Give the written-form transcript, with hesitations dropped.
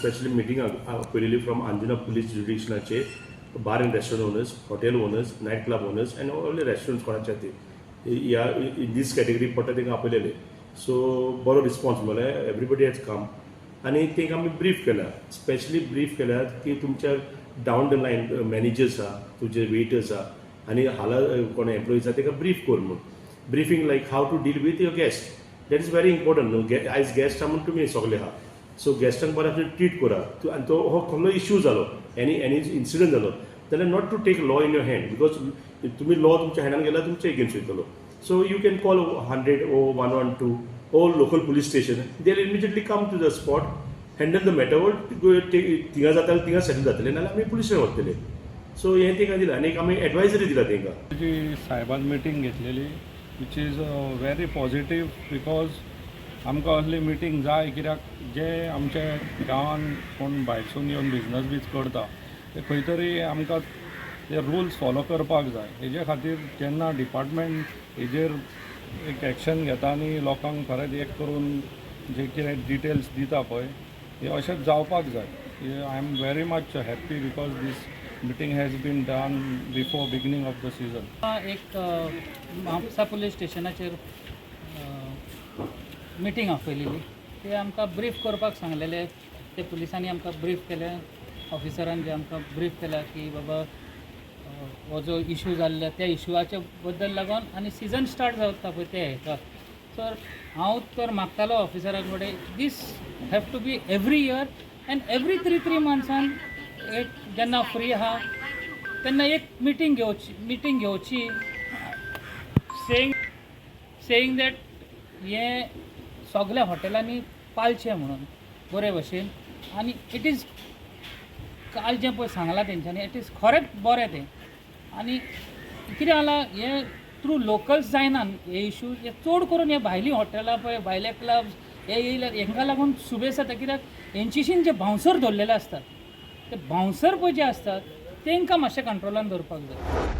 Specially meeting आपयलेली from Anjuna police जुरिडिक्शनाचे bar and restaurant owners, hotel owners, night club owners and all restaurants कोणाचे ते ह्या in दीस कॅटेगरी पडटा तांकां आपयलेले. सो बरो रिस्पॉन्स मेळ्ळो, everybody has come आनी तांकां आमी ब्रीफ केला, स्पेशली ब्रीफ केल्या की तुमच्या डावन the line managers आहा, तुजे वेटर्स आहा आनी हाला कोण एम्प्लॉईज आहा, तांकां ब्रीफ कर म्हूण. Briefing like how to deal with your guest, that is very important न्हू. आयज गेस्ट आहा म्हूण तुमी सगळे आहा, सो गेस्टांक बरें भशेन ट्रीट करा. आनी तो हो कसलो इश्यू जालो, एनी इन्सिडंट जालो जाल्यार not to take law in your hand, because तुमी लॉ तुमच्या हँडान गेल्यार तुमचे एगेन्स्ट वयतलो. So you can call 100 or 112 or local police station. They immediately come to the spot, handle the matter. थिंगा जाता थिंगा सेटल जातले, नाल्यार आमी पुलीस स्टेशन वतले. सो हें तांकां दिलां आनी एक आमी एडवायजरी दिला तांकां. जी साहेबान मिटींग घेतलेली, which is very positive, because आमकां असली मिटींग जाय, कित्याक जे आमचे गांवान कोण भायरसून येवन बिजनस बीज करता, ते खंय तरी आमकां ते रुल्स फॉलो करपाक जाय. हेजे खातीर जेन्ना डिपार्टमेंट हेजेर एक एक्शन घेता आनी लोकांक खरेंच एक करून जे कितें डिटेल्स दिता पळय, हे अशेंच जावपाक जाय. I am very much happy because this meeting has been done before beginning of the season. एक म्हापसा पुलीस स्टेशनाचेर मिटींग आपयलेली. ते आमकां ब्रीफ करपाक सांगलेले. ते पुलिसांनी आमकां ब्रीफ केलें, ऑफिसरान जे आमकां ब्रीफ केला की बाबा हो जो इशू जाल्लो त्या इशुआच्या बद्दल लागून आनी सिजन स्टार्ट जाता पळय ते हेका. सो हांव तर मागतालो ऑफिसरा कडेन, this have to be every year and every 3 3 मंथ्सान एक जेन्ना फ्री आहा तेन्ना एक मिटींग घेवची, मिटींग घेवची, सेईंग that हें सगल्या हॉटेलांनी पाळचें म्हणून बरे भशेन. आनी it is काल जें पळय सांगलां तेंच्यांनी, it is खरेंच बरें तें. आनी कितें जालां, हें थ्रू लोकल्स जायना हे इशू. हे चड करून हे भायलीं हॉटेलां पळय, भायले क्लब्स हे येयले, हेंकां लागून सुबेज जाता, कित्याक हेंचीशीन जे बाउन्सर दवरलेले आसतात, ते बाउन्सर पळय जे आसतात, तेंकां मातशें कंट्रोलान दवरपाक जाय.